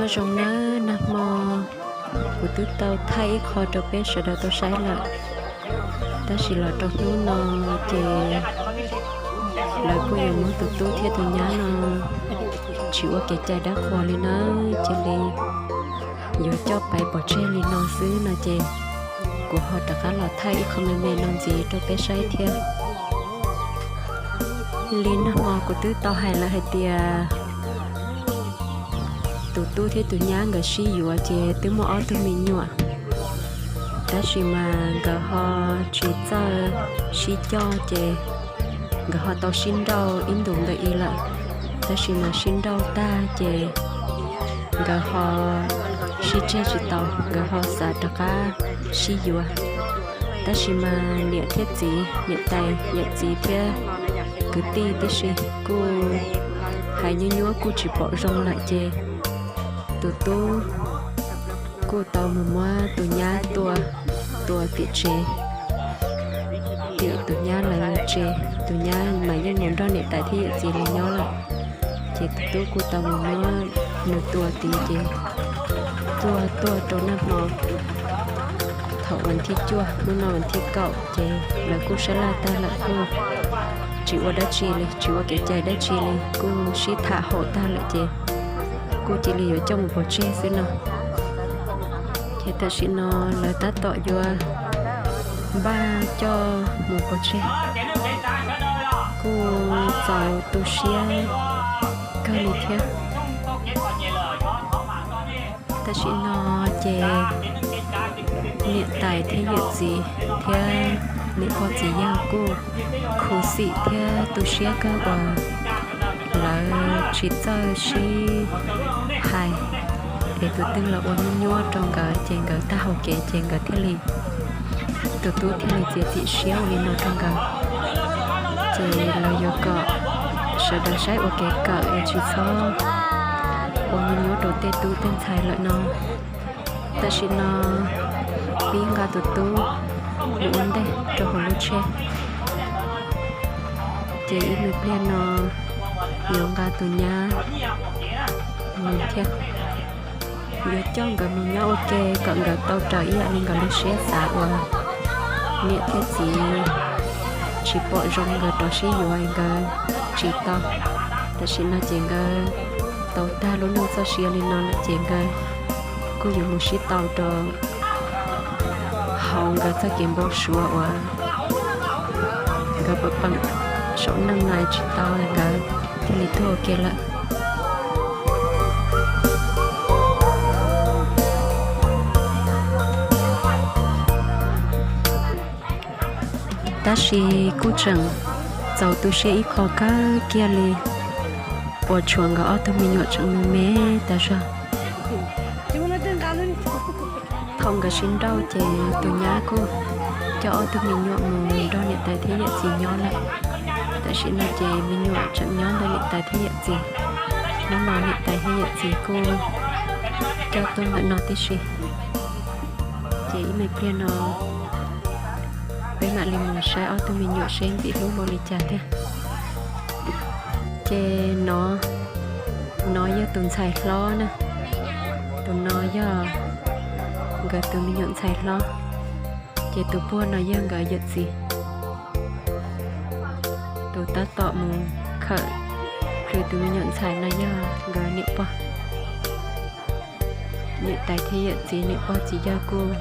Zoo nawb, nag hmo kuv twb tau thaij ib qho rau peb sawv daws tau saib lawm, tab sis los rau hnub no ces lawv kuj yuav muab tus tub thiab tus nyab no tsis ua kev cai dab qhuas li nawb, cia li yuav coj pais pov tseg li no xwb no ces kuv ho rov qab los thaij ib qho me me no ntxiv rau peb saib thiab. Li nag hmo kuv twb tau hais lawm hais tias tus tub thiab tus nyab nkawd sib yuav ces twb muaj ob tug me nyuam, tab sis mas nkawd ho tsis txawj sib coj ces nkawd ho tau sib nrauj ib ntus ntawm i lawm, tab sis mas sib nrauj tag ces nkawd ho sib tseg tsis tau, nkawd ho xav rov qab sib yuav. Tab sis mas niam thiab txiv, niam tais yawm txiv thiab kwv tij tib si kuj hais nyuaj nyuaj kuj tsis pom zoo lawm ces tus tub kuj tau mus muab tus nyab tua, tua tim tsev, tim tus nyab lawv tsev, tus nyab mas yeej mus nrog niam tais thiab yawm txiv lawv nyob lawm, ces tus tub kuj tau mus muab nws tua tid ces tuaj tuaj rau nag hmo thaum vas thib cuaj, hnub no vas thib kaum ces lawv kuj sab laj tag lawm kuj tsis ua dab tsi li, tsis ua kev cai dab tsi li, kuj sib tham haum tag lawm ces kuj cia li yuav coj mus pov tseg xwb no. Ces tam sim no lawv tab tom yuav npaj coj mus pov tseg, kuj txaus tu siab kawg li thiab. Tam sim no ces niam tais thiab yawm txiv thiab niam pog txiv yawg kuj khuv xim thiab tu siab kawg uas lawv tsis txawj sib hais, es tus twg los ua nyuaj nyuaj rau nkawd ces nkawd tag hau kev ces nkawd thiaj li, tus tub thiaj li txiav txim siab ua li no rau nkawd. Ces lawv yuav kom sawv daws saib ua kev kawm es tsis txhob ua nyuaj nyuaj rau tej tub tej ntxhais lawm no. Tam sim no pib nqa tus tub mus ua ntej rau hauv lub tsheb, ces ib me pliag no yuav nqa tus nyab mus thiab. Yuav coj nkawd mus nyob ua ke kom nkawd tau raws ib yam li nkawd lub siab xav uas niam thiab txiv tsis pom zoo nkawd rov sib yuav nkawd tsis tau. Tam sim no ces nkawd tau tag lub neej txoj sia li no lawm ces nkawd kuj yuav mus sib tau rau hauv nkawd txoj kev npau suav uas nkawd puas peem saum neej no tsis tau nkawd thiaj li tuag ua ke lawm. Tab sis kuj tseem txaus tu siab ib qho kawg kiag li uas tshuav nkawd ob tug me nyuam tseem me me tas zog. Thaum nkawd sib nrauj ces tus nyab kuj coj ob tug me nyuam mus nrog niam tais thiab yawm txiv nyob lawm. Tam sim no ces me nyuam tseem nyob ntawm niam tais thiab yawm txiv. Hnub no niam tais thiab yawm txiv kuj coj tuaj ntawm no tib si. Ces ib me pliag no peb mam li mus saib ob tug me nyuam seb ntxim hlub npaum li cas thiab. Ces no, no yog tus ntxhais hlob na, tus no yog nkawd tus me nyuam ntxhais hlob, ces tus puag no yog nkawd yawm txiv. Tus tab tom mus khawm plhws tus me nyuam ntxhais no yog nkawd niam pog. Niam tais thiab yawm txiv niam pog txiv yawg kuj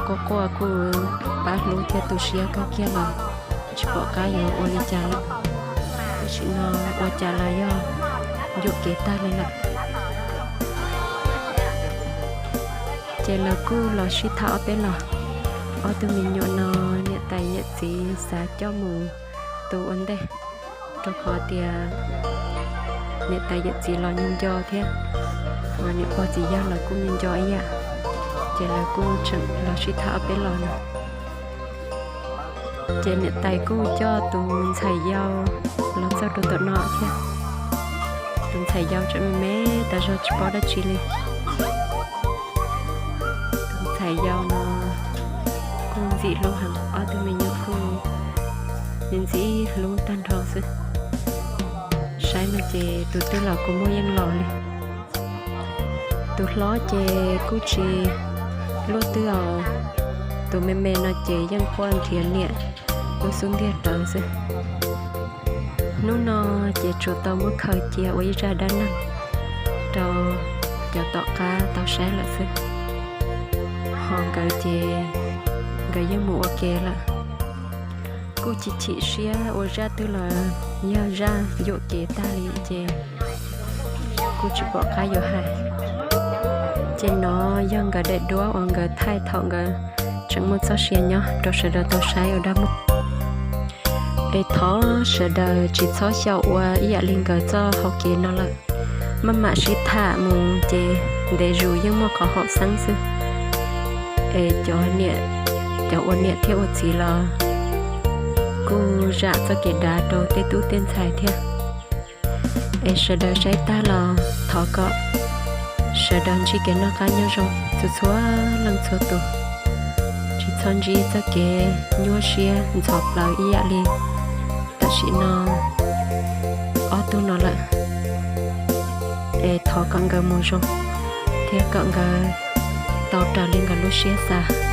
quaj quaj kuj pab hlub thiab tu siab kawg kiag los tsis pom qab yuav ua li cas lawm. Tam sim no ua cas los yog yuam kev tag li lawm. Ces lawv kuj los sib tham ob peb los. Ob tug me nyuam no niam tais yawm txiv xav coj mus tu ua ntej, rau qhov tias niam tais yawm txiv los nco nco thiab, mas niam pog txiv yawg los kuj nco nco ib yam. Ces lawv kuj tseem los sib tham ob peb los no. Ces niam tais kuj coj tus ntxhais yau los txog rau tom no thiab. Tus ntxhais yau tseem me me tas zog tsis paub dab tsi li. Tus ntxhais yau no kuj ntxim hlub heev, ob tug me nyuam kuj ntxim hlub tag nrho xwb. Saib no ces tus twg los kua muag yeej los li. Tus hlob ces kuj tsis luaj twg os, tus me me no ces yeej quaj nrhiav niam lub xub ntiag rawv xwb. Hnub no ces tsuas tau muab khaws cia ua ib zaj dab neeg rau cov tom qab tau saib lawm xwb. Ho nkawd ces nkawd yeej mus ua ke lawm. Kuj chim chim siab ua zaj twg los yog zaj yuam kev tag li ces kuj tsis pom qab yuav hais. Ces no yog nkawd daim duab uas nkawd thaij thaum nkawd tseem muaj txoj sia nyob rau sawv daws tau saib ua dab muag. Es thov sawv daws tsis txhob xyaum ua ib yam li nkawd txoj hau kev no lawm. Maj mam sib tham mus ces ntev zus yeej muaj qhov haum xeeb xwb. Es cov niam, cov ua niam thiab ua txiv los kuj zam txoj kev dav rau tej tub tej ntxhais thiab. Es sawv daws saib tag los thov kom sawv daws ntsib kev noj qab nyob zoo txhua txhua leej txhua tus, tsis txhob ntsib txoj kev nyuaj siab ntxhov plaws ib yam li tam sim no ob tug no lawm. Es thov kom nkawd mus zoo thiab kom nkawd tau raws li nkawd lub siab xav.